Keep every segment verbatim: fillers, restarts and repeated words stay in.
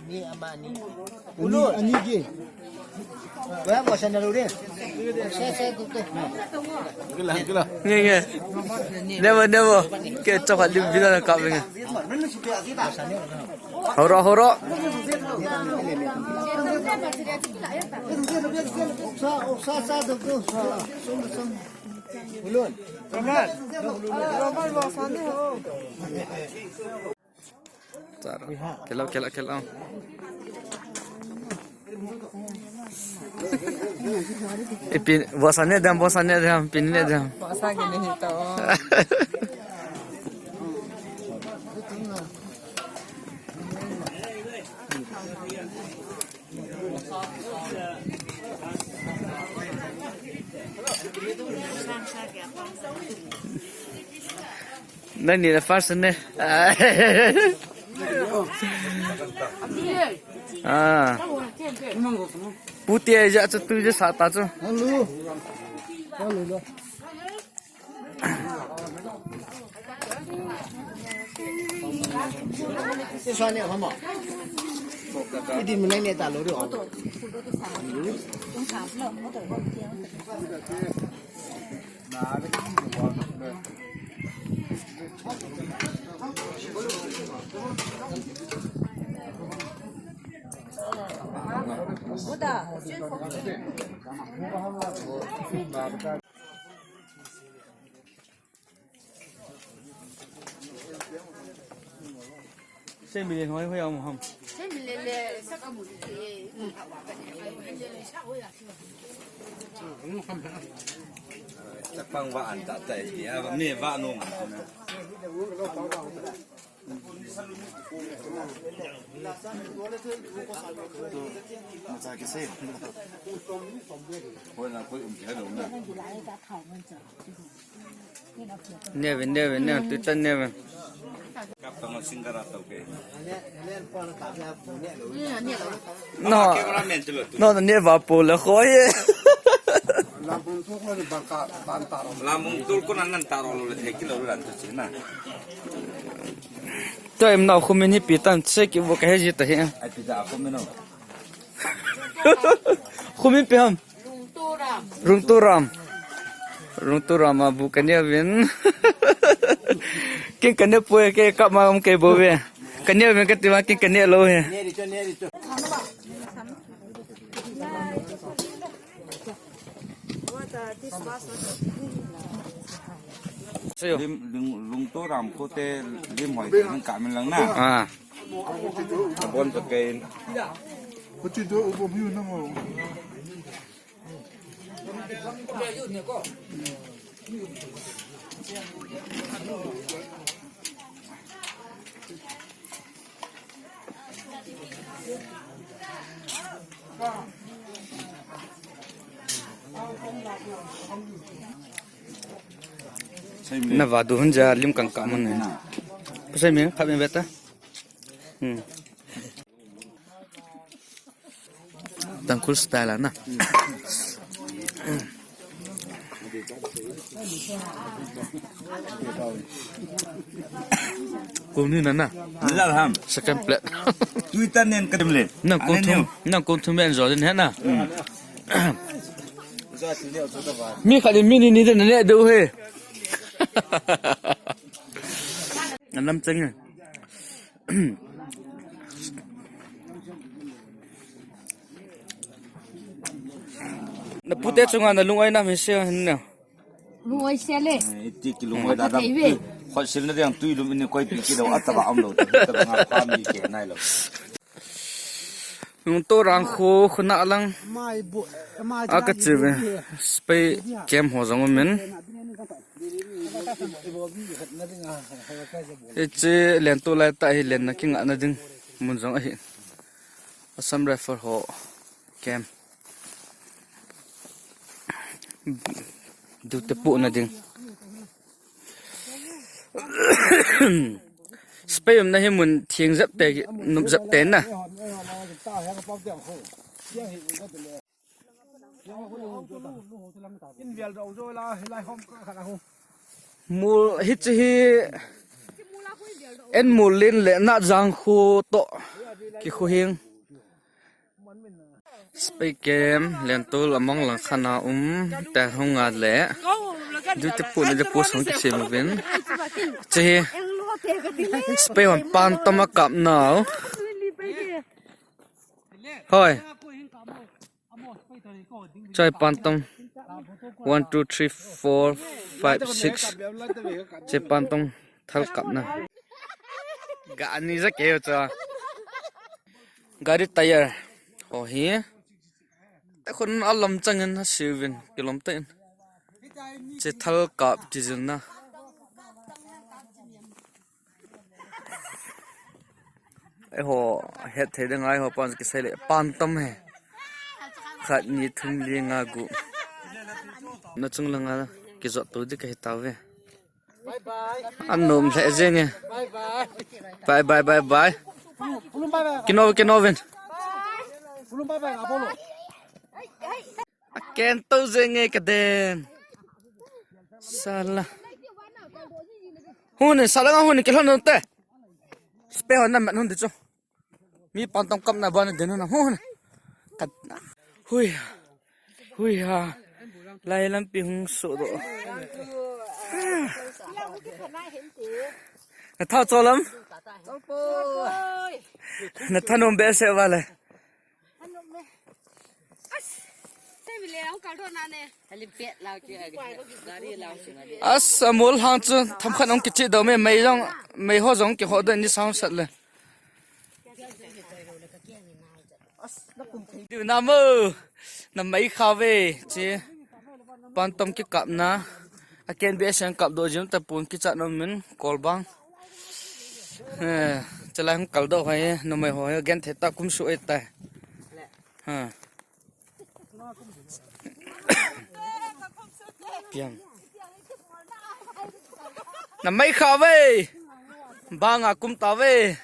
ꯃꯤ ꯑꯃ, ꯑꯅꯤ꯫ ꯑꯅꯤ, ꯑꯅꯤꯒꯤ꯫ ꯃꯌꯥꯝ ꯂꯣꯏꯁꯟꯅꯔꯨꯔꯦ꯫ ꯁꯦ, ꯁꯦ, ꯇꯨ, ꯇꯨ꯫ ꯉꯦ, ꯉꯦ꯫ ꯅꯦꯕꯣ, ꯅꯦꯕꯣ꯫ ꯀꯦ, ꯆꯥꯎꯈꯠꯂꯤ video ꯅ ꯀꯥꯞꯂꯤꯉꯦ꯫ ꯍꯧꯔꯣ, ꯍꯧꯔꯣ꯫ ꯑꯣꯛꯁꯥ, ꯑꯣꯛꯁꯥ ꯆꯥꯗꯕꯗꯣ꯫ ꯁꯣꯝꯗ ꯆꯪꯉꯣ꯫ ꯍꯨꯂꯨꯟ꯫ ꯔꯣꯃꯥꯟ꯫ ꯔꯣꯃꯥꯟ ꯕꯣꯁꯥꯅꯤ ꯍꯣ꯫ ꯆꯥꯔꯣ꯫ ꯈꯦꯠꯂꯣ, ꯈꯦꯠꯂꯣ, ꯈꯦꯠꯂꯣ꯫ ꯏ ꯄꯤ-, ꯕꯣꯁꯥꯅꯦ ꯑꯗꯨꯝ, ꯕꯣꯁꯥꯅꯦ ꯑꯗꯨꯝ, ꯄꯤꯅꯤꯅꯦ ꯑꯗꯨꯝ꯫ ꯕꯣꯁꯥꯒꯤꯅꯦ ꯍꯦꯛꯇ, ꯑꯣ꯫ ꯅꯪꯅꯤꯅ first ꯅꯦ꯫ ꯑꯥ꯫ ꯄꯨꯇꯤ ꯑꯩꯁꯦ ꯑꯆꯨ ꯇꯨꯏꯁꯦ ꯁꯥ ꯇꯥꯆꯨ꯫ ꯍꯜꯂꯨ꯫ ꯍꯜꯂꯨ꯫ ꯏꯁꯥꯅꯤ ꯑꯃ꯫ ꯏꯗꯤ ꯃꯅꯩꯅꯦ ꯇꯥꯂꯣꯔꯤ꯫ ꯁꯦ ꯃꯤꯂꯦꯟ ꯍꯣꯏ ꯍꯣꯏ ꯑꯃꯨꯛ ꯍꯝ꯫ ꯁꯦ ꯃꯤꯂꯦꯟ ꯂꯦ ꯁꯛ ꯑꯃꯨꯛ ꯊꯤꯌꯦ꯫ ꯆꯥꯛꯄꯥꯡ ꯋꯥ ꯑꯟ ꯇꯥ ꯇꯥꯏ꯫ ꯃꯤ ꯋꯥ ꯅꯣꯡ꯫ ꯅꯦꯕ, ꯅꯦꯕ, ꯅꯦꯕ, ꯇꯨꯏꯇ ꯅꯦꯕ꯫ ꯀꯥꯞꯇꯅ ꯁꯤꯡꯒꯔꯥ ꯇꯧꯒꯦ꯫ ꯅꯣ꯫ ꯀꯦꯃꯦꯔꯥꯃꯦꯟ ꯆꯠꯂꯣ꯫ ꯅꯣ, ꯅꯦꯕ ꯄꯣꯂ ꯈꯣꯏꯌꯦ꯫ ꯂꯥꯝꯕꯨꯡ ꯇꯨꯜ ꯀꯣꯟꯅ ꯅꯪ ꯇꯥꯔꯣ ꯂꯣꯏꯔꯦ, ꯊꯦꯛꯀꯤ ꯂꯧꯔ ꯂꯥꯟ ꯆꯠꯁꯤꯅ꯫ ꯇꯣ ꯏꯝꯅꯥꯎ ꯈꯨꯃꯤꯟ ꯍꯤ ꯄꯤ ꯇꯟ ꯁꯦ ꯀꯤ ꯕꯨ ꯀꯍꯦ ꯖꯤ ꯇ ꯍꯦ꯫ ꯑꯩ ꯄꯤꯖꯥ ꯈꯨꯃꯤꯟꯅꯣ꯫ ꯈꯨꯃꯤꯟ ꯄꯤ ꯍꯝ꯫ ꯔꯨꯡꯇꯨꯔꯥꯝ꯫ ꯔꯨꯡꯇꯨꯔꯥꯝ ꯑꯕꯨ ꯀꯅꯦꯕꯤꯟ꯫ ꯀꯤꯡ ꯀꯅꯦ ꯄꯣꯏ ꯀꯦ ꯀꯃꯥ ꯑꯝ ꯀꯦ ꯕꯣꯕꯦ꯫ ꯀꯅꯦꯕꯤꯟ ꯀ ꯇꯤꯃꯥ ꯀꯤꯡ ꯀꯅꯦ ꯂꯣ ꯍꯦ꯫ ꯁꯌꯣ꯫ ꯂꯤꯝ, ꯂꯤꯝ, ꯂꯨꯡꯇꯣ ꯔꯥꯝ ꯈꯣꯇꯦ ꯂꯤꯝ ꯍꯣꯏ ꯀꯥꯃꯤꯟ ꯂꯪꯅ꯫ ꯑꯥ꯫ ꯕꯣꯟ ꯆꯠꯀꯩ꯫ Na vadu hunja lim kang kamun ne. Pasai mi kap mi beta. Hmm. Tangkhul style na. Kung ni na na. Nilal ham. Second plate. Twitter nen kadam le. Nang kung thum, nang kung thum en zo din he na. Mi khat ni mi ni ni de ne du he. Nan lam chang. Na pute chunga na lung ai na mi se hin na. Lung ai se le. Iti ki lung ai da da. Khoi sil na yang tui lum ini koi pi ki do ataba am lo. Ataba nga pa mi ke nai lo. Lung to rang kho khuna lang. Mai bu, mai aka chive. Spei kem ho jong men. Ichi lentu lai ta hi lenna kingahna ding mun jong ahi. Assam Rifle ho camp. Duty puhna ding. Spei umna hi mun theng jep te, nup jep te na. Mol hichi hi en mol len le na jang khu to ki khu hing. Spei camp lentu lamang lang khana um te hung a le. Duty puhna de post hung kisem uvin. Chi hi spei hon pantom akap nau. Hoi. Choi pantom. One, two, three, four, five, six. Chi pantom thal kapna. Ga ani ja ke cha. Gari tire. Ho hi. Te khun alam changin ha siuvin kilom te in. Chi thal kap chi jil na. Eiho, het thei ding eiho pan kisei le, pantom he. Khat ni thum li nga gu. Na chung langa kijot tu di kahi tauve. Anom le jenge. Bye bye, bye bye. Kino, kino vin. Aken to jenge kaden. Sala. Huni, sala nga huni, kilhon te. Spei hon na mat hon de chu. Mi pantom kapna bana den hon huni. Kat. Hui. Hui ha. Lai lampi hung so do. Na thau cholam. Na thanom be se wale. As, amol hang chu tham khat ong kichi do me, mei jong, mei ho jong kiho do ni sound set le. Diu na mo, na mei kha ve, chi. Pantom kikapna. Aken bi asian kap do jim ta pun ki chat no min kol bang. Eh, chalai hung kal do hai, no mai ho gen the ta kum su e tai. Ha. Piang. Na mai kha ve. Bang a kum ta ve.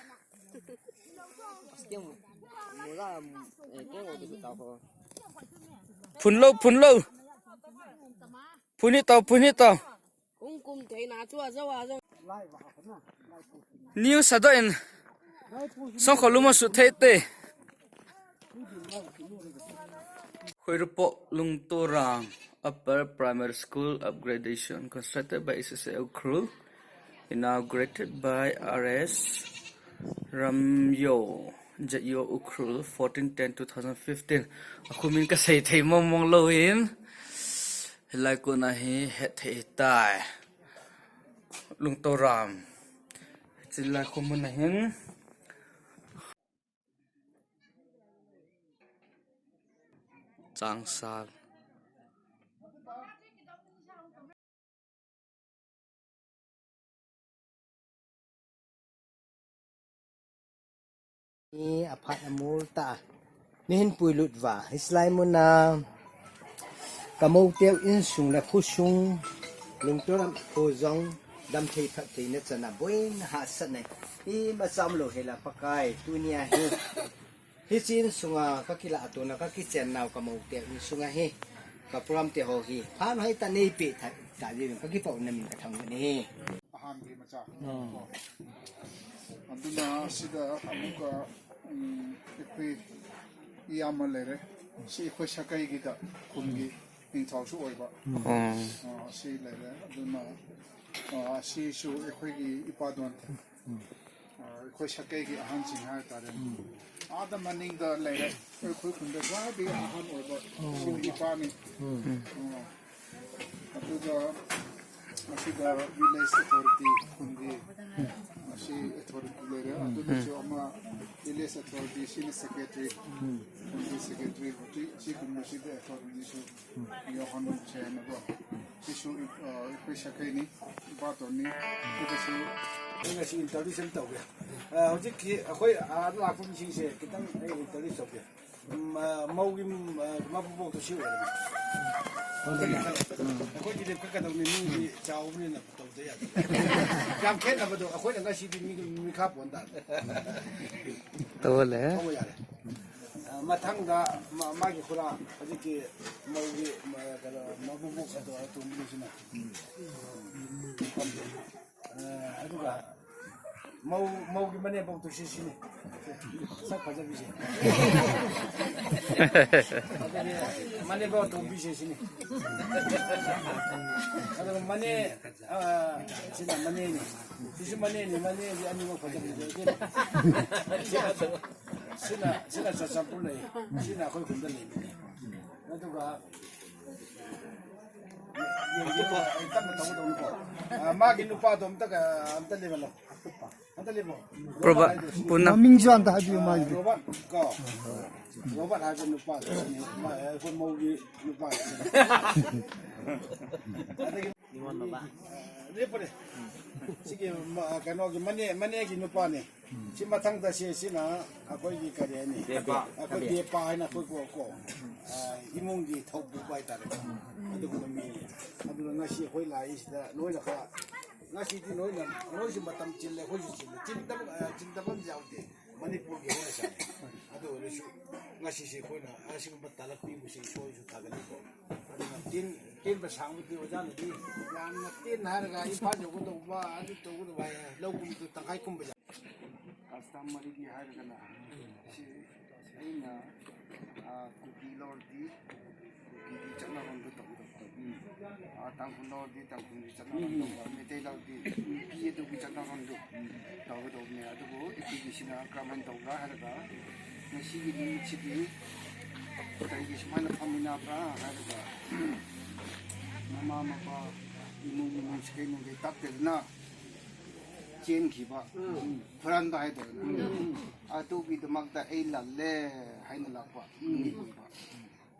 Phun lo, phun lo. Phun hi tau, phun hi tau. Kung kum thei na chu a zo a zo. New Sado in. Song kho luma su thei te. Khuirupo Lungtoram Upper Primary School upgradation constructed by S S A Ukhrul, inaugurated by R S Ramyo, Z U Ukhrul, fourteen ten two thousand fifteen. Akhumin ka sei thei mong mong lo in. Hilai ko na hi het thei tai. Lungtoram. Chilai ko mun na hin. Changsal. Ni a phat a mul ta. Ni hin pui lut va. Hislai mun na. Ka mo teu in sung le khu sung. Lungtoram khu zong. Dam thei phat thei na chana boin ha sat nei. I ma cham lo he la pakai. Tu ni a hi. Hi chin sunga ka kila atuna ka kichen nau ka mo teu in sunga hi. Ka program te ho hi. Phan hai ta nei pe tha ta ji ka ki pau na min ka thang ni. ꯑꯍꯥꯟꯕꯒꯤ ꯃꯆꯥ꯫ ꯑꯗꯨꯅ ꯁꯤꯗ ꯑꯃꯨꯛꯀ, ꯎꯝ, ꯑꯩꯈꯣꯏ ꯏꯌꯥꯝꯕ ꯂꯩꯔꯦ꯫ ꯁꯤ ꯑꯩꯈꯣꯏ ꯁꯥꯀꯩꯒꯤꯗ ꯈꯨꯟꯒꯤ ꯅꯤꯡꯊꯧꯁꯨ ꯑꯣꯏꯕ꯫ ꯑꯣ꯫ ꯑ, ꯁꯤ ꯂꯩꯔꯦ꯫ ꯑꯗꯨꯅ, ꯑ, ꯁꯤꯁꯨ ꯑꯩꯈꯣꯏꯒꯤ ꯏꯄꯥꯗꯣꯟ꯫ ꯑ, ꯑꯩꯈꯣꯏ ꯁꯥꯀꯩꯒꯤ ꯑꯍꯟꯁꯤꯡ ꯍꯥꯏꯇꯥꯔꯦ꯫ ꯑꯥꯗ ꯃꯅꯤꯡꯗ ꯂꯩꯔꯦ꯫ ꯑꯩꯈꯣꯏ ꯈꯨꯟꯗ ꯈ꯭ꯋꯥꯏꯗꯒꯤ ꯑꯍꯟ ꯑꯣꯏꯕ ꯁꯤꯒꯤ ꯏꯄꯥꯅꯤ꯫ ꯑ, ꯑꯗꯨꯒ ꯑꯁꯤꯗ village authority ꯈꯨꯟꯒꯤ ꯑꯁꯤ authority ꯂꯩꯔꯦ꯫ ꯑꯗꯨꯗꯁꯨ ꯑꯃ village authority, ꯁꯤꯅ secretary, ꯈꯨꯟꯒꯤ secretary, ꯍꯧꯖꯤꯛ ꯁꯤꯒꯨꯝꯕꯁꯤꯗ authorityꯁꯨ ꯌꯥꯎꯍꯟꯁꯦꯅꯀꯣ꯫ ꯁꯤꯁꯨ ꯑ, ꯑꯩꯈꯣꯏ ꯁꯥꯀꯩꯅꯤ, ꯏꯄꯥꯇꯣꯟꯅꯤ꯫ ꯑꯗꯨꯒꯁꯨ ꯑꯩ ꯉꯁꯤ introduce ꯑꯃ ꯇꯧꯒꯦ꯫ ꯑ, ꯍꯧꯖꯤꯛꯀꯤ ꯑꯩꯈꯣꯏ ꯑꯥꯗ ꯂꯥꯛꯄ ꯃꯤꯁꯤꯡꯁꯦ ꯈꯤꯇꯪ ꯑꯩ introduce ꯇꯧꯒꯦ꯫ ꯎꯝ, ꯑ, ꯃꯧꯒꯤ, ꯎꯝ, ꯑ, ꯃꯄꯨꯕꯣꯛꯇꯣ ꯁꯤ ꯑꯣꯏꯔꯝꯃꯤ꯫ ꯑꯩꯈꯣꯏꯗꯤ ꯂꯦꯞꯈꯠꯀꯗꯧꯅꯤ, ꯃꯤꯗꯤ ꯆꯥꯎꯕꯅꯤꯅ ꯇꯧꯗ ꯌꯥꯗꯦ꯫ ꯌꯥꯝ ꯈꯦꯠꯅꯕꯗꯣ ꯑꯩꯈꯣꯏꯅ ꯉꯁꯤꯗꯤ ꯃꯤ, ꯃꯤꯈꯥ ꯄꯣꯟ ꯇꯥꯔꯦ꯫ ꯇꯧꯍꯜꯂꯦ꯫ ꯇꯧꯕ ꯌꯥꯔꯦ꯫ ꯑ, ꯃꯊꯪꯗ ꯃꯥ-, ꯃꯥꯒꯤ ꯈꯨꯔꯥ ꯍꯧꯖꯤꯛꯀꯤ ꯃꯧꯒꯤ, ꯃ-, ꯀꯩꯅꯣ, ꯃꯕꯨꯕꯣꯛ ꯑꯗꯣ ꯑꯇꯣꯝꯕꯤꯁꯤꯅ꯫ ꯑ, ꯑꯗꯨꯒ ꯃꯧ, ꯃꯧꯒꯤ ꯃꯅꯦꯝꯕꯣꯛꯇꯨ ꯁꯤ, ꯁꯤꯅꯤ꯫ ꯁꯛ ꯐꯖꯕꯤꯁꯦ꯫ ꯑꯗꯨꯒꯤ ꯃꯅꯦꯝꯕꯣꯛ ꯑꯇꯣꯝꯕꯤꯁꯦ ꯁꯤꯅꯤ꯫ ꯑꯗꯨꯒ ꯃꯅꯦ, ꯑ, ꯁꯤꯅ ꯃꯅꯦꯅꯤ꯫ ꯁꯤꯁꯨ ꯃꯅꯦꯅꯤ, ꯃꯅꯦꯗꯤ ꯑꯅꯤꯃꯛ ꯐꯖꯕꯤꯁꯦ꯫ ꯁꯤꯅ, ꯁꯤꯅ ꯆꯨꯔꯆꯥꯟꯄꯨꯔ ꯂꯩ, ꯁꯤꯅ ꯑꯩꯈꯣꯏ ꯈꯨꯟꯗ ꯂꯩꯕꯅꯤ꯫ ꯑꯗꯨꯒ ꯌꯦꯡꯕꯤꯌꯨ, ꯑꯩ ꯇꯞꯅ ꯇꯧꯒꯗꯧꯅꯤꯀꯣ꯫ ꯑ, ꯃꯥꯒꯤ ꯅꯨꯄꯥꯗꯣ ꯑꯝꯇ, ꯑꯝꯇ ꯂꯦꯞꯍꯜꯂꯣ꯫ ꯑꯝꯇ ꯂꯦꯞꯄꯣ꯫ ꯄ꯭ꯔꯣꯕꯥ-, ꯄꯨꯟꯅ꯫ ꯃꯃꯤꯡꯁꯨ ꯑꯝꯇ ꯍꯥꯏꯕꯤꯌꯨ ꯃꯥꯒꯤ꯫ ꯔꯣꯕꯥꯔꯠ ꯀꯣ꯫ ꯔꯣꯕꯥꯔꯠ ꯍꯥꯏꯕ ꯅꯨꯄꯥꯗꯣ꯫ ꯃꯥ, ꯑꯩꯈꯣꯏ ꯃꯧꯒꯤ ꯅꯨꯄꯥ꯫ ꯑꯗꯒꯤ ꯂꯦꯞꯄꯨꯅꯦ꯫ ꯁꯤꯒꯤ ꯃ-, ꯀꯩꯅꯣꯒꯤ ꯃꯅꯦ-, ꯃꯅꯦꯒꯤ ꯅꯨꯄꯥꯅꯦ꯫ ꯁꯤ ꯃꯊꯪꯗ ꯁꯤ, ꯁꯤꯅ ꯑꯩꯈꯣꯏꯒꯤ ꯀꯔꯤ ꯍꯥꯏꯅꯤ? ꯕꯦꯄꯥ꯫ ꯑꯩꯈꯣꯏ ꯕꯦꯄꯥ ꯍꯥꯏꯅ ꯑꯩꯈꯣꯏ ꯀꯣ, ꯀꯣ, ꯑ, ꯏꯃꯨꯡꯒꯤ ꯊꯧꯄꯨꯕ ꯍꯥꯏꯇꯥꯔꯦ꯫ ꯑꯗꯨꯒꯨꯝꯕ ꯃꯤꯅꯤ꯫ ꯑꯗꯨꯅ ꯉꯁꯤ ꯑꯩꯈꯣꯏ ꯂꯥꯛꯏꯁꯤꯗ ꯂꯣꯏꯅ ꯈꯔ, ꯉꯁꯤꯗꯤ ꯂꯣꯏꯅ, ꯃꯣꯏꯁꯨ ꯃꯇꯝ ꯆꯤꯜꯂꯦ, ꯑꯩꯈꯣꯏꯁꯨ ꯆꯤꯜꯂꯦ꯫ ꯆꯤꯟꯗꯕ, ꯑ, ꯆꯤꯟꯗꯕ ꯑꯃ ꯌꯥꯎꯗꯦ꯫ ꯃꯅꯤꯄꯨꯔꯒꯤ ꯍꯧꯅꯁꯥꯅꯤ꯫ ꯑꯗꯨ ꯑꯣꯏꯔꯁꯨ ꯉꯁꯤꯁꯦ ꯑꯩꯈꯣꯏꯅ ꯑꯁꯤꯒꯨꯝꯕ ꯇꯥꯂꯛ ꯄꯤꯕꯁꯦ ꯏꯁꯣꯔꯁꯨ ꯊꯥꯒꯠꯂꯤꯀꯣ꯫ ꯑꯗꯨꯅ ꯇꯦꯟ-, ꯇꯦꯟꯕ ꯁꯥꯡꯕꯗꯤ ꯑꯣꯖꯥꯅꯗꯤ ꯌꯥꯝꯅ ꯇꯦꯟꯅ ꯍꯥꯏꯔꯒ ꯏꯝꯐꯥꯜ ꯌꯧꯒꯗꯧꯕ, ꯑꯗꯨ ꯇꯧꯒꯗꯧꯕ ꯍꯥꯏ, ꯂꯧ ꯀꯨꯝꯕꯗꯨ ꯇꯪꯈꯥꯏ ꯀꯨꯝꯕ ꯌꯥ-, customary ꯒꯤ ꯍꯥꯏꯔꯒꯅ ꯁꯤ ꯑꯩꯅ, ꯑ, ꯀꯨꯀꯤ ꯂꯧꯔꯗꯤ ꯀꯨꯀꯤꯒꯤ ꯆꯠꯅꯐꯝꯗꯨ ꯇꯧꯒꯗꯧꯕ꯫ ꯑ, ꯇꯥꯡꯈꯨꯜ ꯂꯧꯔꯗꯤ ꯇꯥꯡꯈꯨꯜꯒꯤ ꯆꯠꯅꯐꯝ ꯇꯧꯕ, ꯃꯩꯇꯩ ꯂꯧꯔꯗꯤ ꯅꯨꯄꯤ ꯑꯗꯨꯒꯤ ꯆꯠꯅꯐꯝꯗꯨ ꯇꯧꯒꯗꯧꯕꯅꯦ꯫ ꯑꯗꯨꯕꯨ ꯑꯩꯈꯣꯏꯒꯤꯁꯤꯅ ꯀꯔꯝꯍꯥꯏꯅ ꯇꯧꯕ꯭ꯔꯥ ꯍꯥꯏꯔꯒ, ꯉꯁꯤꯒꯤ ꯅꯨꯃꯤꯠꯁꯤꯗꯤ ꯀꯔꯤꯒꯤ ꯁꯨꯃꯥꯏꯅ ꯐꯝꯃꯤꯟꯅꯕ꯭ꯔꯥ ꯍꯥꯏꯔꯒ, ꯃꯃꯥ ꯃꯄꯥ, ꯏꯃꯨꯡ ꯃꯅꯨꯡ ꯁꯥꯒꯩ ꯅꯥꯇꯩ ꯇꯥꯛꯇꯗꯅ ꯆꯦꯟꯈꯤꯕ, ꯍꯨꯔꯥꯟꯕ ꯍꯥꯏꯗꯣꯏꯔꯥ, ꯑꯗꯨꯒꯤꯗꯃꯛꯇ ꯑꯩ ꯂꯥꯜꯂꯦ ꯍꯥꯏꯅ ꯂꯥꯛꯄ ꯃꯤ ꯑꯣꯏꯕ꯫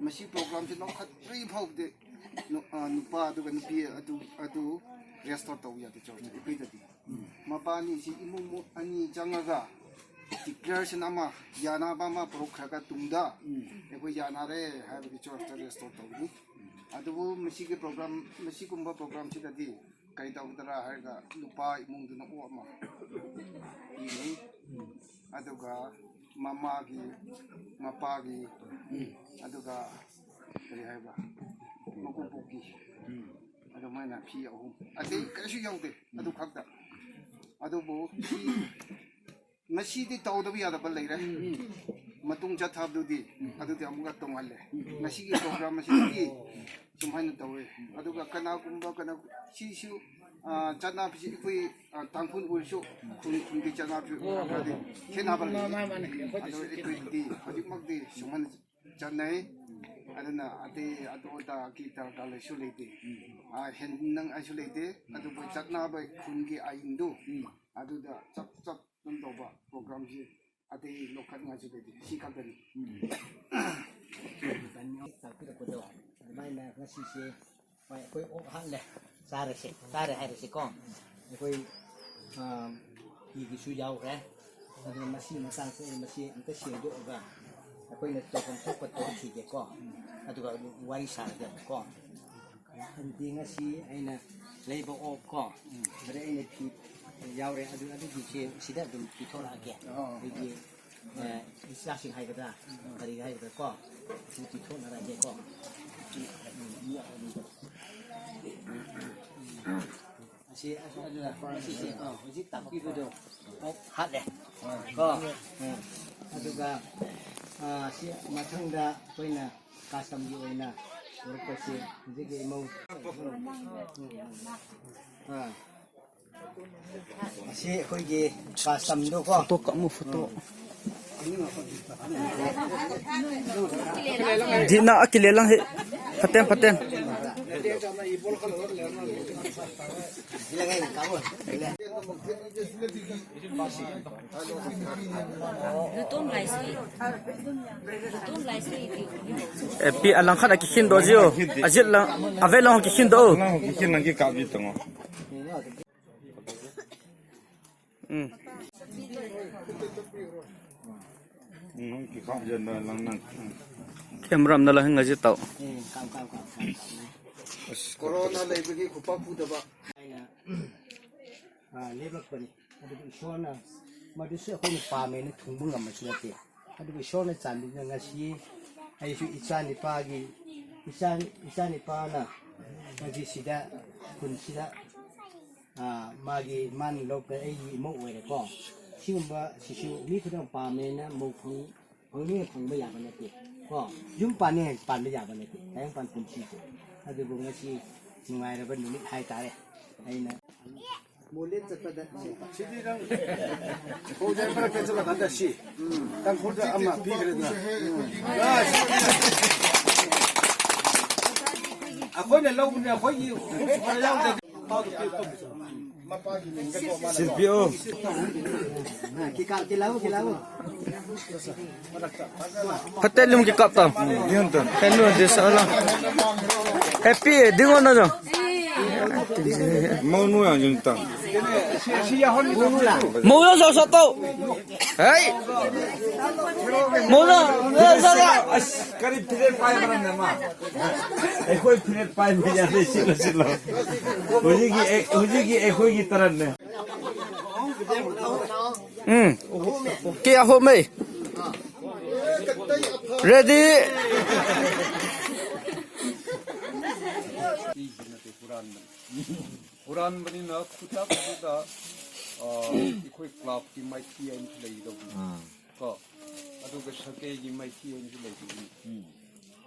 ꯃꯁꯤ ꯄ꯭ꯔꯣꯒ꯭ꯔꯥꯝꯁꯤ ꯂꯧꯈꯠꯇ꯭ꯔꯤ ꯐꯥꯎꯕꯗꯤ ꯅꯨ- ꯑ, ꯅꯨꯄꯥ ꯑꯗꯨꯒ ꯅꯨꯄꯤ ꯑꯗꯨ ꯑꯗꯨ ꯔꯦꯁꯇꯣꯔ ꯇꯧꯕ ꯌꯥꯗꯦ ꯆꯔꯆꯇ ꯑꯩꯈꯣꯏꯗꯗꯤ꯫ ꯃꯄꯥ ꯑꯅꯤꯁꯤ ꯏꯃꯨꯡ ꯃꯨ- ꯑꯅꯤ ꯆꯪꯉꯒ ꯗꯤꯀ꯭ꯂꯦꯔꯦꯁꯟ ꯑꯃ, ꯌꯥꯅꯕ ꯑꯃ ꯄꯨꯔꯛꯈ꯭ꯔꯒ ꯇꯨꯡꯗ ꯑꯩꯈꯣꯏ ꯌꯥꯅꯔꯦ ꯍꯥꯏꯕꯒꯤ ꯆꯔꯆꯇ ꯔꯦꯁꯇꯣꯔ ꯇꯧꯒꯅꯤ꯫ ꯑꯗꯨꯕꯨ ꯃꯁꯤꯒꯤ ꯄ꯭ꯔꯣꯒ꯭ꯔꯥꯝ, ꯃꯁꯤꯒꯨꯝꯕ ꯄ꯭ꯔꯣꯒ꯭ꯔꯥꯝꯁꯤꯗꯗꯤ ꯀꯩ ꯇꯧꯒꯗ꯭ꯔꯥ ꯍꯥꯏꯔꯒ ꯅꯨꯄꯥ ꯏꯃꯨꯡꯗꯨꯅ ꯑꯣꯛ ꯑꯃ ꯄꯤꯅꯤ, ꯑꯗꯨꯒ ꯃꯃꯥꯒꯤ, ꯃꯄꯥꯒꯤ, ꯑꯗꯨꯒ ꯀꯔꯤ ꯍꯥꯏꯕ, ꯃꯀꯨꯕꯣꯛꯀꯤ, ꯑꯗꯨꯃꯥꯏꯅ ꯐꯤ ꯑꯍꯨꯝ, ꯑꯇꯩ ꯀꯔꯤꯁꯨ ꯌꯥꯎꯗꯦ꯫ ꯑꯗꯨ ꯈꯛꯇ꯫ ꯑꯗꯨꯕꯨ ꯁꯤ ꯃꯁꯤꯗꯤ ꯇꯧꯗꯕ ꯌꯥꯗꯕ ꯂꯩꯔꯦ꯫ ꯃꯇꯨꯡ ꯆꯠꯊꯕꯗꯨꯗꯤ ꯑꯗꯨꯗꯤ ꯑꯃꯨꯛꯀ ꯇꯣꯡꯍꯜꯂꯦ꯫ ꯉꯁꯤꯒꯤ ꯄ꯭ꯔꯣꯒ꯭ꯔꯥꯝ ꯑꯁꯤꯗꯤ ꯁꯨꯃꯥꯏꯅ ꯇꯧꯋꯦ꯫ ꯑꯗꯨꯒ ꯀꯅꯥꯒꯨꯝꯕ ꯀꯅꯥ ꯁꯤꯁꯨ, ꯑ, ꯆꯠꯅꯕꯤꯁꯤ ꯑꯩꯈꯣꯏ, ꯑ, ꯇꯥꯡꯈꯨꯜ ꯑꯣꯏꯔꯁꯨ ꯈꯨꯟ ꯈꯨꯟꯒꯤ ꯆꯠꯅꯕꯤꯁꯤ ꯈꯔꯗꯤ ꯈꯦꯠꯅꯕ ꯂꯩ꯫ ꯑꯗꯣ ꯑꯩꯈꯣꯏꯒꯤꯗꯤ ꯍꯧꯖꯤꯛꯃꯛꯇꯤ ꯁꯨꯃꯥꯏꯅ ꯆꯠꯅꯩ꯫ ꯑꯗꯨꯅ ꯑꯇꯩ ꯑꯗꯨ ꯑꯗꯥꯒꯤ ꯗꯔꯀꯥꯔ ꯂꯩꯁꯨ ꯂꯩꯇꯦ꯫ ꯑ, ꯍꯦꯟꯅ ꯑꯩꯁꯨ ꯂꯩꯇꯦ꯫ ꯑꯗꯨꯕꯨ ꯆꯠꯅꯕ ꯈꯨꯟꯒꯤ ꯑꯥꯏꯟꯗꯨ ꯑꯗꯨꯗ ꯆꯞ ꯆꯞ ꯑꯗꯨꯝ ꯇꯧꯕ ꯄ꯭ꯔꯣꯒ꯭ꯔꯥꯝꯁꯤ ꯑꯇꯩ ꯂꯧꯈꯠꯅꯤꯡꯉꯥꯏꯁꯨ ꯂꯩꯇꯦ꯫ ꯁꯤ ꯈꯛꯇꯅꯤ꯫ ꯇꯥꯛꯄꯤꯔꯛꯄꯗꯣ ꯑꯗꯨꯃꯥꯏꯅ ꯉꯁꯤꯁꯦ, ꯍꯣꯏ, ꯑꯩꯈꯣꯏ ꯑꯣꯛ ꯍꯥꯠꯂꯦ, ꯆꯥꯔꯁꯦ, ꯆꯥꯔꯦ ꯍꯥꯏꯔꯁꯤꯀꯣ꯫ ꯑꯩꯈꯣꯏ, ꯑ, ꯐꯤꯒꯤꯁꯨ ꯌꯥꯎꯈ꯭ꯔꯦ꯫ ꯑꯗꯨꯅ ꯃꯁꯤ ꯃꯇꯥꯡꯁꯦ ꯑꯩ ꯃꯁꯤ ꯑꯝꯇ ꯁꯦꯡꯗꯣꯛꯑꯒ ꯑꯩꯈꯣꯏꯅ ꯇꯧꯐꯝ ꯊꯣꯛꯄ ꯇꯧꯔꯛꯈꯤꯒꯦꯀꯣ꯫ ꯑꯗꯨꯒ ꯋꯥꯔꯤ ꯁꯥꯔꯒꯦ ꯑꯃꯨꯛꯀꯣ꯫ ꯑꯗꯨꯗꯤ ꯉꯁꯤ ꯑꯩꯅ ꯂꯩꯕ ꯑꯣꯛ ꯀꯣ, ꯑꯗꯩ ꯑꯩꯅ ꯐꯤ ꯌꯥꯎꯔꯦ, ꯑꯗꯨ, ꯑꯗꯨꯒꯤꯁꯦ ꯁꯤꯗ ꯑꯗꯨꯝ ꯄꯤꯊꯣꯔꯛꯑꯒꯦ꯫ ꯑꯩꯈꯣꯏꯒꯤ, ꯑꯦ, ꯏꯆꯥꯁꯤꯡ ꯍꯥꯏꯒꯗ꯭ꯔꯥ, ꯀꯔꯤ ꯍꯥꯏꯒꯗ꯭ꯔꯥ ꯀꯣ, ꯑꯗꯨ ꯄꯤꯊꯣꯛꯅꯔꯛꯑꯒꯦꯀꯣ꯫ ꯑꯁꯤ, ꯑꯗꯨꯅ ꯑꯁꯤꯁꯦ, ꯑ, ꯍꯧꯖꯤꯛ ꯇꯥꯛꯄꯤꯕꯗꯣ ꯑꯣꯛ ꯍꯥꯠꯂꯦ ꯀꯣ꯫ ꯑ, ꯑꯗꯨꯒ, ꯑ, ꯁꯤ ꯃꯊꯪꯗ ꯑꯩꯈꯣꯏꯅ ꯀꯁꯇꯝꯒꯤ ꯑꯣꯏꯅ ꯄꯨꯔꯛꯄꯁꯤ ꯍꯧꯖꯤꯛꯀꯤ ꯏꯃꯧ꯫ ꯑꯥ꯫ ꯑꯁꯤ ꯑꯩꯈꯣꯏꯒꯤ ꯀꯁꯇꯝꯗꯣ ꯀꯣ꯫ Photo ꯀꯥꯞꯃꯨ, photo. ꯖꯤꯠꯅ ꯑꯀꯤꯂꯦ ꯂꯪ ꯍꯦ꯫ ꯐꯠꯇꯦꯝ, ꯐꯠꯇꯦꯝ꯫ Lutum laisi. Lutum laisi. Eh, pi alang khat akikhin do jiu. Ajit lang, ave lang kikhin do. Lang kikhin lang ki kap ji tongo. Hmm. Hmm, ki kap ji na lang nang. Camera na la hinga ji tau. Corona ꯂꯩꯕꯒꯤ ꯈꯨꯄꯥꯛ ꯐꯨꯗꯕ꯫ ꯑꯥ, ꯂꯦꯞꯂꯛꯄꯅꯤ꯫ ꯑꯗꯨꯕꯨ ꯏꯁꯣꯔꯅ ꯃꯗꯨꯁꯨ ꯑꯩꯈꯣꯏꯅ ꯄꯥꯝꯃꯦꯅ ꯊꯨꯡꯕ ꯉꯝꯕꯁꯨ ꯅꯠꯇꯦ꯫ ꯑꯗꯨꯕꯨ ꯏꯁꯣꯔꯅ ꯆꯥꯟꯕꯤꯗꯨꯅ ꯉꯁꯤ ꯑꯩꯁꯨ ꯏꯆꯥ ꯅꯤꯄꯥꯒꯤ, ꯏꯆꯥ, ꯏꯆꯥ ꯅꯤꯄꯥꯅ ꯉꯁꯤ ꯁꯤꯗ, ꯈꯨꯟꯁꯤꯗ, ꯑꯥ, ꯃꯥꯒꯤ, ꯃꯥꯅ ꯂꯧꯕ ꯑꯩꯒꯤ ꯏꯃꯧ ꯑꯣꯏꯔꯦꯀꯣ꯫ ꯁꯤꯒꯨꯝꯕ ꯁꯤꯁꯨ ꯃꯤ ꯈꯨꯗꯤꯡꯃꯛ ꯄꯥꯝꯃꯦꯅ ꯃꯧ ꯐꯪ-, ꯐꯪꯅꯤꯡꯅ ꯐꯪꯕ ꯌꯥꯕ ꯅꯠꯇꯦ ꯀꯣ꯫ ꯌꯨꯝ ꯄꯥꯟꯅꯤꯡꯉꯥꯏ ꯄꯥꯟꯕ ꯌꯥꯕ ꯅꯠꯇꯦ, ꯇꯥꯏꯕꯪꯄꯥꯟ ꯄꯨꯟꯁꯤꯁꯦ꯫ ꯑꯗꯨꯕꯨ ꯉꯁꯤ ꯅꯨꯡꯉꯥꯏꯔꯕ ꯅꯨꯃꯤꯠ ꯍꯥꯏꯇꯥꯔꯦ꯫ ꯑꯩꯅ ꯃꯣꯂꯦ ꯆꯠꯄꯗ ꯁꯤꯗꯤ ꯅꯪ ꯈꯣꯡꯖꯥꯏ ꯃꯔꯛꯇ ꯆꯠꯂꯀꯥꯟꯗ ꯁꯤ ꯇꯥꯡꯈꯨꯜꯗ ꯑꯃ ꯄꯤꯈ꯭ꯔꯦꯗꯅ꯫ ꯑꯩꯈꯣꯏꯅ ꯂꯧꯕꯅꯦ, ꯑꯩꯈꯣꯏꯒꯤ ꯈꯔ ꯌꯥꯎꯗꯦ꯫ ꯁꯤꯜꯄꯤꯌꯣ꯫ ꯐꯠꯇꯦ ꯂꯨꯝ ꯀꯤ ꯀꯥꯞ ꯇꯥ꯫ ꯌꯨꯝ ꯇ꯫ ꯀꯩꯅꯣ ꯗꯤꯁ ꯑꯂꯥ꯫ ꯍꯦꯄꯤ ꯗꯤꯡꯉꯣ ꯅ ꯖꯣ꯫ ꯃꯧ ꯅꯨ ꯌꯥ ꯌꯨꯝ ꯇ꯫ ꯃꯧ ꯌꯥ ꯖꯣ ꯁꯣ ꯇꯧ꯫ ꯍꯩ꯫ ꯃꯧ ꯌꯥ ꯖꯣ ꯁꯣ ꯇꯧ꯫ ꯑꯁ, ꯀꯔꯤ ꯐꯤꯔꯦꯞ ꯄꯥꯏꯕ꯭ꯔꯅꯦ ꯃꯥ? ꯑꯩꯈꯣꯏ ꯐꯤꯔꯦꯞ ꯄꯥꯏꯕ ꯌꯥꯗꯦ, ꯁꯤꯜꯂꯣ, ꯁꯤꯜꯂꯣ꯫ ꯍꯧꯖꯤꯛꯀꯤ ꯑꯩ-, ꯍꯧꯖꯤꯛꯀꯤ ꯑꯩꯈꯣꯏꯒꯤ ꯇꯔꯟꯅꯦ꯫ ꯎꯝ꯫ ꯀꯦ ꯑꯍꯨꯝ ꯃꯩ꯫ Ready? ꯍꯨꯔꯥꯟꯕꯅꯤꯅ ꯈꯨꯗꯛꯇꯨꯗ, ꯑ, ꯑꯩꯈꯣꯏ clubꯀꯤ ꯃꯥꯏꯊꯤ ꯍꯥꯏꯅꯁꯨ ꯂꯩꯒꯗꯧꯕꯅꯤ꯫ ꯑꯥ꯫ ꯀꯣ, ꯑꯗꯨꯒ ꯁꯥꯀꯩꯒꯤ ꯃꯥꯏꯊꯤ ꯍꯥꯏꯅꯁꯨ ꯂꯩꯒꯗꯧꯕꯅꯤ꯫ ꯎꯝ꯫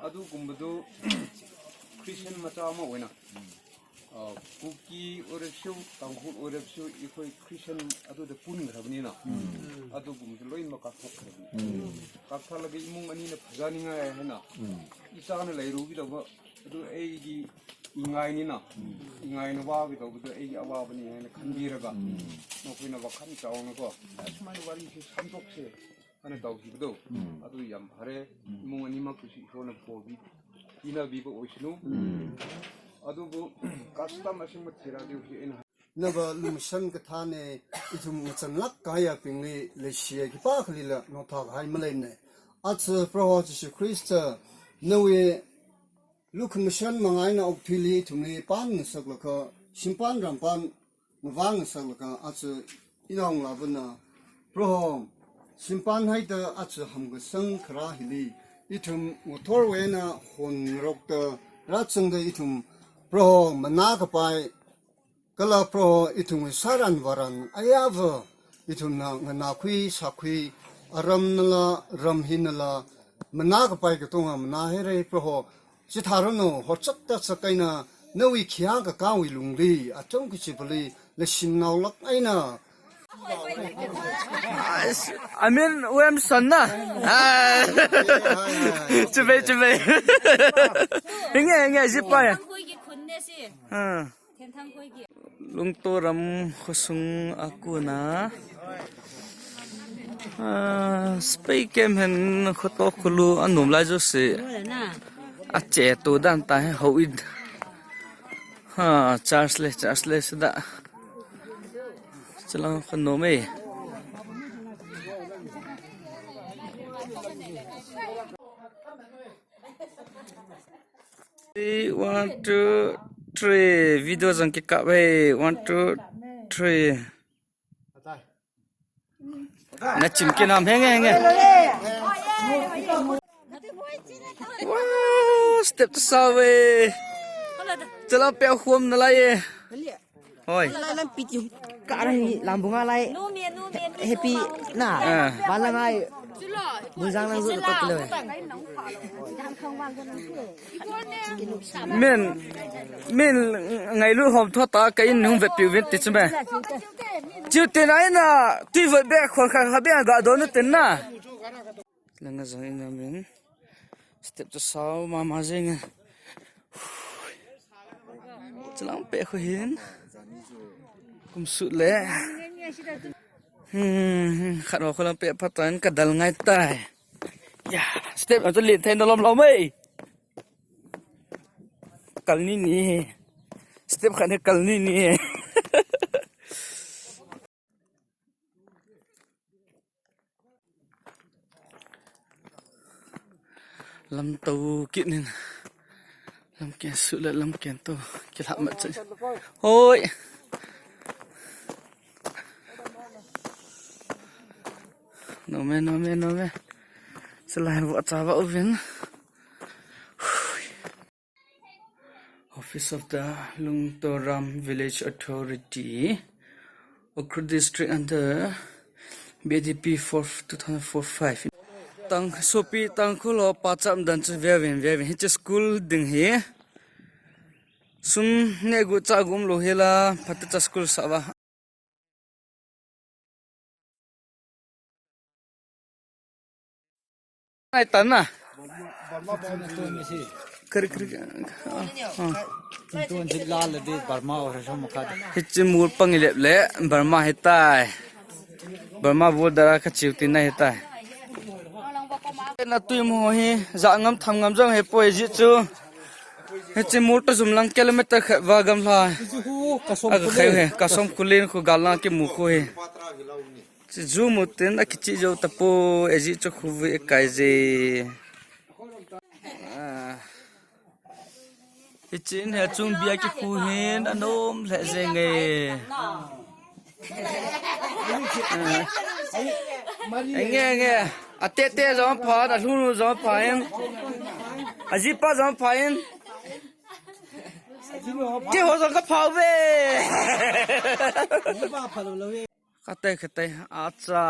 ꯑꯗꯨꯒꯨꯝꯕꯗꯨ Christian ꯃꯆꯥ ꯑꯃ ꯑꯣꯏꯅ, ꯎꯝ꯫ ꯑ, ꯀꯨꯀꯤ ꯑꯣꯏꯔꯁꯨ, ꯇꯥꯡꯈꯨꯜ ꯑꯣꯏꯔꯕꯁꯨ, ꯑꯩꯈꯣꯏ Christian ꯑꯗꯨꯗ ꯄꯨꯟꯈ꯭ꯔꯕꯅꯤꯅ, ꯎꯝ꯫ ꯑꯗꯨꯒꯨꯝꯕꯗꯨ ꯂꯣꯏꯅꯃꯛ ꯀꯛꯊꯠꯈ꯭ꯔꯕꯅꯤ꯫ ꯎꯝ꯫ ꯀꯛꯊꯠꯂꯒ ꯏꯃꯨꯡ ꯑꯅꯤꯅ ꯐꯖꯅꯤꯡꯉꯥꯏ ꯍꯥꯏꯅ, ꯎꯝ꯫ ꯏꯆꯥꯅ ꯂꯩꯔꯨꯒꯗꯧꯕ ꯑꯗꯨ ꯑꯩꯒꯤ ꯏꯉꯥꯏꯅꯤꯅ, ꯏꯉꯥꯏꯅ ꯋꯥꯒꯗꯧꯕꯗꯣ ꯑꯩꯒꯤ ꯑꯋꯥꯕꯅꯤ ꯍꯥꯏꯅ ꯈꯟꯕꯤꯔꯒ, ꯃꯈꯣꯏꯅ ꯋꯥꯈꯜ ꯆꯥꯎꯅꯀꯣ, "ꯑꯁꯨꯃꯥꯏꯅ ꯋꯥꯔꯤꯁꯦ ꯁꯥꯡꯗꯣꯛꯁꯦ" ꯍꯥꯏꯅ ꯇꯧꯈꯤꯕꯗꯣ, ꯑꯗꯨ ꯌꯥꯝ ꯐꯔꯦ꯫ ꯏꯃꯨꯡ ꯑꯅꯤꯃꯛꯇꯨꯁꯨ ꯏꯁꯣꯔꯅ ꯄꯣꯕꯤ-, ꯄꯤꯅꯕꯤꯕ ꯑꯣꯏꯁꯅꯨ꯫ ꯑꯗꯨꯕꯨ custom ꯑꯁꯦꯡꯕ ꯊꯤꯔꯛꯑꯗꯤ ꯍꯧꯖꯤꯛ ꯑꯩꯅ ꯅꯕ ꯂꯨꯃꯁꯟ ꯀꯊꯥꯅꯦ, ꯏꯊꯨꯝ ꯃꯆꯟꯂꯛ ꯀꯥꯌꯥ ꯄꯤꯡꯂꯤ ꯂꯩꯁꯤꯌꯦ ꯈꯤꯄꯥ ꯈꯂꯤꯂ ꯅꯣꯊꯥ ꯍꯥꯏ ꯃꯂꯩꯅꯦ꯫ ꯑꯆ ꯄ꯭ꯔꯣꯍꯣ ꯖꯤꯁꯨ ꯈ꯭ꯔꯤꯁꯇ ꯅꯋꯦ ꯂꯨꯈꯟ ꯃꯁꯦꯟ ꯃꯉꯥꯏꯅ ꯑꯣꯛꯊꯤꯂꯤ ꯊꯨꯝꯂꯤ ꯄꯥꯟ ꯁꯛꯂꯀ ꯁꯤꯝꯄꯥꯟ ꯔꯝꯄꯥꯟ ꯃꯕꯥꯡ ꯁꯛꯂꯀ ꯑꯆ ꯏꯅꯥꯎ ꯂꯥꯕꯅ ꯄ꯭ꯔꯣꯍꯣ ꯁꯤꯝꯄꯥꯟ ꯍꯥꯏꯗ ꯑꯆ ꯍꯝꯒꯁꯪ ꯈꯔ ꯍꯤꯂꯤ ꯏꯊꯨꯝ ꯃꯣꯊꯣꯔ ꯋꯦꯅ ꯍꯣꯟ ꯔꯣꯛꯇ ꯔꯥꯆꯪꯗ ꯏꯊꯨꯝ ꯄ꯭ꯔꯣꯍꯣ ꯃꯅꯥ ꯀꯄꯥꯏ ꯀꯂꯥ ꯄ꯭ꯔꯣꯍꯣ ꯏꯊꯨꯡ ꯁꯥꯔꯥꯟ ꯋꯥꯔꯥꯟ ꯑꯌꯥꯕ ꯏꯊꯨꯝꯅ ꯉꯅꯥꯈꯨꯏ ꯁꯥꯈꯨꯏ ꯑꯔꯝꯅꯂ ꯔꯝꯍꯤꯅꯂ ꯃꯅꯥ ꯀꯄꯥꯏ ꯀꯇꯣꯡ ꯃꯅꯥ ꯍꯦꯔꯦ ꯄ꯭ꯔꯣꯍꯣ ꯆꯤꯊꯥꯔꯅꯨ ꯍꯣꯔꯆꯛꯇ ꯆꯀꯩꯅ ꯅꯧꯏ ꯈꯤꯌꯥ ꯀꯀꯥꯋꯤ ꯂꯨꯡꯂꯤ ꯑꯆꯧ ꯀꯆꯤꯕꯂꯤ ꯂꯩꯁꯤꯟ ꯅꯥꯎꯂꯛ ꯑꯩꯅ ꯑꯁ, I mean, ꯋꯦꯝ ꯁꯟꯅ꯫ ꯑꯥ꯫ ꯆꯨꯝꯃꯦ, ꯆꯨꯝꯃꯦ꯫ ꯍꯤꯡꯉꯦ, ꯍꯤꯡꯉꯦ, ꯁꯤ ꯄꯥꯏ꯫ ꯊꯦꯟꯊꯥꯡꯈꯣꯏꯒꯤ ꯈꯨꯟꯅꯦ ꯁꯤ꯫ ꯑꯥ꯫ ꯊꯦꯟꯊꯥꯡꯈꯣꯏꯒꯤ꯫ ꯂꯨꯡꯇꯣꯔꯝ ꯈꯨꯁꯨꯡ ꯑꯀꯨꯅ꯫ ꯑꯥ, ꯁ꯭ꯄꯩ ꯀꯦꯝ ꯍꯦꯟ ꯈꯣꯇꯣ ꯈꯨꯂꯨ ꯑꯅꯨꯝ ꯂꯥꯏꯖꯣ ꯁꯤ꯫ ꯑꯆꯦ ꯇꯨ ꯗꯥꯟ ꯇꯥ ꯍꯦ ꯍꯧꯏ꯫ ꯍꯥ, ꯆꯥꯔꯖ ꯂꯩ, ꯆꯥꯔꯖ ꯂꯩ ꯁꯤꯗ꯫ ꯆꯂꯥꯡ ꯈꯨꯟ ꯅꯣꯝꯃꯦ꯫ One, two, three. Video ꯖꯪ ꯀꯤ ꯀꯥꯞꯄꯦ꯫ One, two, three. ꯅꯆꯤꯟ ꯀꯦꯅꯥꯝ ꯍꯦꯡꯉꯦ, ꯍꯦꯡꯉꯦ꯫ ꯋꯥ, step ꯇ ꯁꯥꯋꯦ꯫ ꯆꯂꯥ ꯄꯦ ꯈꯣꯝ ꯅ ꯂꯥꯏꯌꯦ꯫ ꯍꯣꯏ꯫ ꯂꯥꯏ ꯂꯝ ꯄꯤꯇꯤ ꯀꯥꯔꯪꯒꯤ ꯂꯥꯝꯕꯨꯡꯉꯥ ꯂꯥꯏ꯫ ꯍꯦꯄꯤ ꯅ꯫ ꯑꯥ꯫ ꯃꯥꯂꯉꯥꯏ꯫ ꯕꯨꯖꯥꯡ ꯂꯥꯡꯁꯨ ꯂꯨꯄꯥ ꯀꯤꯂꯣ꯫ ꯃꯦꯟ, ꯃꯦꯟ ꯉꯥꯏꯂꯨ ꯍꯣꯝ ꯊꯣ ꯇꯥ ꯀꯩ ꯅꯨꯡ ꯕꯦꯠ ꯄꯤꯎ ꯕꯦꯠ ꯇꯤ ꯆꯨꯝꯃꯦ꯫ ꯆꯤꯎ ꯇꯦꯟ ꯑꯩꯅ ꯇꯨꯏ ꯕꯦꯠ ꯕꯦꯠ ꯈꯣ ꯈ ꯈ ꯕꯦꯠ ꯒ ꯗꯣ ꯅ ꯇꯦꯟ ꯅ꯫ ꯂꯪꯒ ꯖꯪ ꯏꯅ ꯃꯦꯟ꯫ Step ꯇ ꯁꯥꯎ ꯃꯥ ꯃꯥ ꯖꯦꯡ꯫ ꯂꯥꯡ ꯄꯦ ꯑꯩꯈꯣꯏ ꯍꯤꯟ꯫ ꯀꯨꯝꯁꯨꯠꯂꯦ꯫ ꯎꯝ, ꯈꯔ ꯈꯣꯂꯝ ꯄꯦ ꯐꯠꯇꯣꯏꯅ ꯀꯗꯜ ꯉꯥꯏ ꯇꯥꯏ꯫ ꯌꯥ, step ꯑꯗꯨ ꯂꯦꯠ ꯊꯩꯅ ꯂꯣꯝ ꯂꯣꯝꯃꯩ꯫ ꯀꯜꯅꯤꯅꯤ꯫ Step ꯈꯅꯦ ꯀꯜꯅꯤꯅꯤ꯫ ꯂꯝ ꯇꯧ ꯀꯤꯠꯅꯤꯅ꯫ ꯂꯝ ꯀꯦꯟ ꯁꯨꯠꯂ ꯂꯝ ꯀꯦꯟ ꯇꯧ꯫ ꯀꯤꯂꯥꯞ ꯃꯆꯩ꯫ ꯍꯣꯏ꯫ ꯅꯣꯃꯦ, ꯅꯣꯃꯦ, ꯅꯣꯃꯦ꯫ ꯁꯂꯥꯏꯕꯨ ꯑꯆꯥꯕ ꯎꯕꯤꯟ꯫ Office of the Lungtoram Village Authority, Ukhrul District under B D P for two thousand four five. Tang sopi tang khulo pa cham dan chu vevin vevin hi chu school ding hi. Sum ne gu cha gum lo hela phat cha school sa ba. Ai tan na. Kari kari. Tun jit la le di Burma or so mo ka. Hichi mur pang ilep le Burma hitai. Burma bu dara ka chiu tin na hitai. Na tui mo hi za ngam tham ngam jong he poi ji chu. Hichi mur ta zum lang kilometer khat va gam la. Aga khai he ka som kulin ku galang ki mu ku he. Chu zu mu tin a kichi jo ta po e ji chu khu vi e kai je. Ah. Hichin he chung bia ki khu hin anom le je nge. Enge enge. Ate te jong pha, a lhunu jong pha in. A ji pa jong pha in. Ke ho jong ka pha ve. Kate kate acha.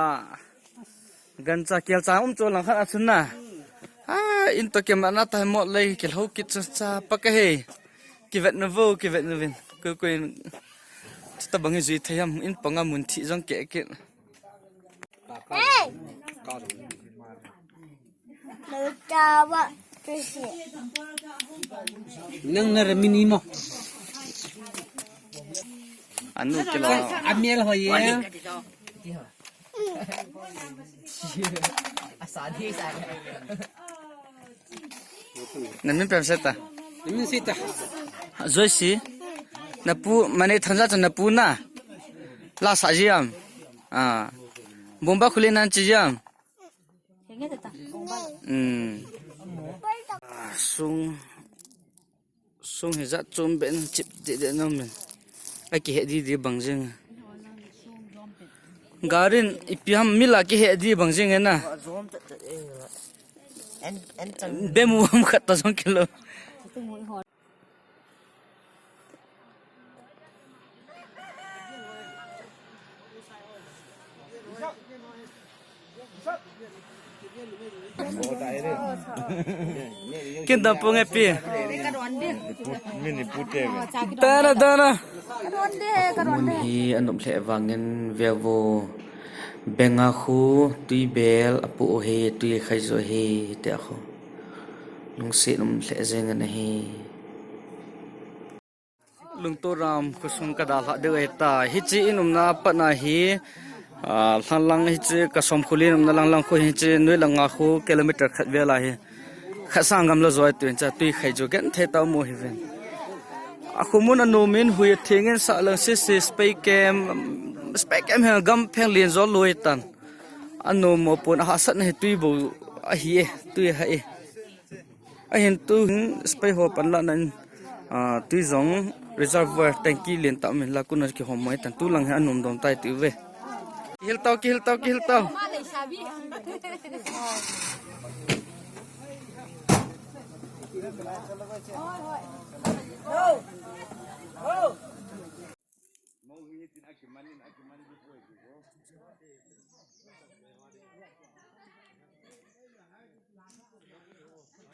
Gancha kial cha um cho lang khan achun na. Ah, in to ke mana ta mo lei ke ho kit cha cha pa ka he. Ki vet no vo, ki vet no vin. Ko ko in ta bang ji thayam in panga mun thi jong ke ke. Hey! Nang na ramini mo. ꯑꯅꯨ kilo ꯑꯃꯦꯜ ꯍꯣꯏꯌꯦ꯫ ꯅꯃꯤꯡ ꯄ꯭ꯔꯦꯝꯁꯦꯠꯇ꯫ ꯅꯃꯤꯡ ꯁꯤꯠꯇ꯫ ꯖꯣꯏꯁꯤ꯫ ꯅꯄꯨ ꯃꯅꯦ ꯊꯟꯖꯥꯆꯟ ꯅꯄꯨꯅ꯫ ꯂꯥ ꯁꯥꯖꯤꯌꯥꯝ꯫ ꯑꯥ꯫ ꯕꯣꯝꯕ ꯈꯨꯂꯦꯟ ꯅꯥꯟ ꯆꯤꯖꯤꯌꯥꯝ꯫ ꯎꯝ꯫ ꯁꯨꯡ ꯁꯨꯡ ꯍꯤꯖꯥꯠ ꯆꯨꯝꯕꯦꯟ chief ꯗꯦꯗꯦ ꯅꯝꯃꯦ꯫ ꯑꯩ ꯀꯤ ꯍꯦꯗꯤ ꯗꯤ ꯕꯪꯖꯤꯡ꯫ ꯒꯥꯔꯤꯟ ꯏꯄꯤꯌꯥꯝ ꯃꯤꯂꯥ ꯀꯤ ꯍꯦꯗꯤ ꯕꯪꯖꯤꯡ ꯅ꯫ ꯕꯦꯃꯨ ꯑꯃ ꯈꯠꯇ ꯁꯣꯡ ꯀꯤꯂꯣ꯫ ꯀꯤꯟꯗꯝ ꯄꯨꯡ ꯑꯦ ꯄꯤ꯫ ꯃꯤꯅꯤ ꯄꯨꯇꯦ꯫ ꯗꯅ, ꯗꯅ꯫ ꯃꯨꯟ ꯍꯤ ꯑꯅꯨꯞ ꯂꯦ ꯋꯥꯡꯉꯤꯟ ꯋꯦꯕꯣ꯫ ꯕꯦꯡꯉꯥꯈꯨ ꯇꯨꯏꯕꯦꯜ ꯑꯄꯨ ꯑꯣꯍꯦ ꯇꯨꯏ ꯈꯥꯏꯖꯣ ꯍꯦ ꯇꯦꯈꯣ꯫ ꯅꯨꯡꯁꯤꯠ ꯑꯗꯨꯝ ꯂꯦꯛꯑ ꯌꯦꯡꯉꯅꯤ꯫ ꯂꯨꯡꯇꯣꯔꯥꯝ ꯈꯨꯁꯨꯡ ꯀꯗꯥ ꯂꯥꯛꯗꯦ ꯑꯣꯏ ꯇꯥ꯫ ꯍꯤꯆꯤ ꯏꯅꯨꯝꯅ ꯄꯠꯅ ꯍꯤ, ꯑ, ꯂꯥꯡꯂꯥꯡ ꯍꯤꯆꯤ ꯀꯁꯣꯝ ꯈꯨꯂꯤ ꯏꯅꯨꯝꯅ ꯂꯥꯡꯂꯥꯡ ꯈꯨ ꯍꯤꯆꯤ ꯅꯣꯏ ꯂꯪꯉꯥ ꯈꯨ kilometer ꯈꯠ ꯕꯦꯂꯥ ꯍꯤ꯫ ꯈꯠ ꯁꯥꯡꯒꯝ ꯂ ꯖꯣꯏ ꯇꯨꯏꯟ ꯆꯥ ꯇꯨꯏ ꯈꯩ ꯖꯨ ꯒꯦꯟ ꯊꯦ ꯇꯥꯎ ꯃꯣ ꯍꯤ ꯕꯦꯟ꯫ ꯑꯈꯨ ꯃꯨꯟ ꯑꯅꯨ ꯃꯤꯟ ꯍꯨꯏ ꯊꯦꯡꯉꯦꯟ ꯁꯥ ꯂꯪ ꯁꯤ ꯁꯤ spray cam, spray cam ꯍꯦ ꯒꯝ ꯐꯦꯡ ꯂꯦꯟ ꯖꯣ ꯂꯣꯏ ꯇꯥꯟ꯫ ꯑꯅꯨ ꯃꯣ ꯄꯨꯟ ꯑꯍꯥ ꯁꯠꯅ ꯍꯤ ꯇꯨꯏ ꯕꯨ ꯑꯍꯤ ꯑꯦ, ꯇꯨꯏ ꯍꯥ ꯑꯦ꯫ ꯑꯍꯤꯟ ꯇꯨ ꯍꯤꯟ spray ꯍꯣ ꯄꯟ ꯂꯥ ꯅꯟ, ꯑ, ꯇꯨꯏ ꯖꯣꯡ reservoir tanky ꯂꯦꯟ ꯇꯥꯛ ꯃꯤꯟ ꯂꯥ ꯀꯨꯅ ꯀꯤ ꯍꯣꯝ ꯃꯣꯏ ꯇꯟ ꯇꯨ ꯂꯪ ꯍꯦ ꯑꯅꯨꯝ ꯗꯣꯝ ꯇꯥꯏ ꯇꯨꯏ ꯋꯦ꯫ ꯀꯤꯍꯤꯜ ꯇꯥꯎ, ꯀꯤꯍꯤꯜ ꯇꯥꯎ, ꯀꯤꯍꯤꯜ ꯇꯥꯎ꯫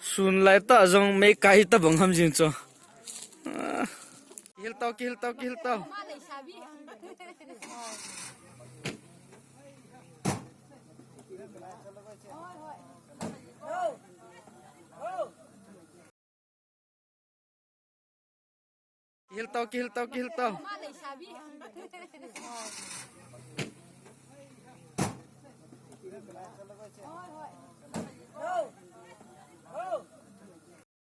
ꯁꯨꯟ ꯂꯥꯏ ꯇ ꯖꯣꯡ ꯃꯦ ꯀꯥꯏ ꯇ ꯕꯪ ꯍꯝ ꯖꯤꯟ ꯆꯣ꯫ ꯀꯤꯍꯤꯜ ꯇꯥꯎ, ꯀꯤꯍꯤꯜ ꯇꯥꯎ, ꯀꯤꯍꯤꯜ ꯇꯥꯎ꯫ ꯀꯤꯍꯤꯜ ꯇꯧ, ꯀꯤꯍꯤꯜ ꯇꯧ, ꯀꯤꯍꯤꯜ ꯇꯧ꯫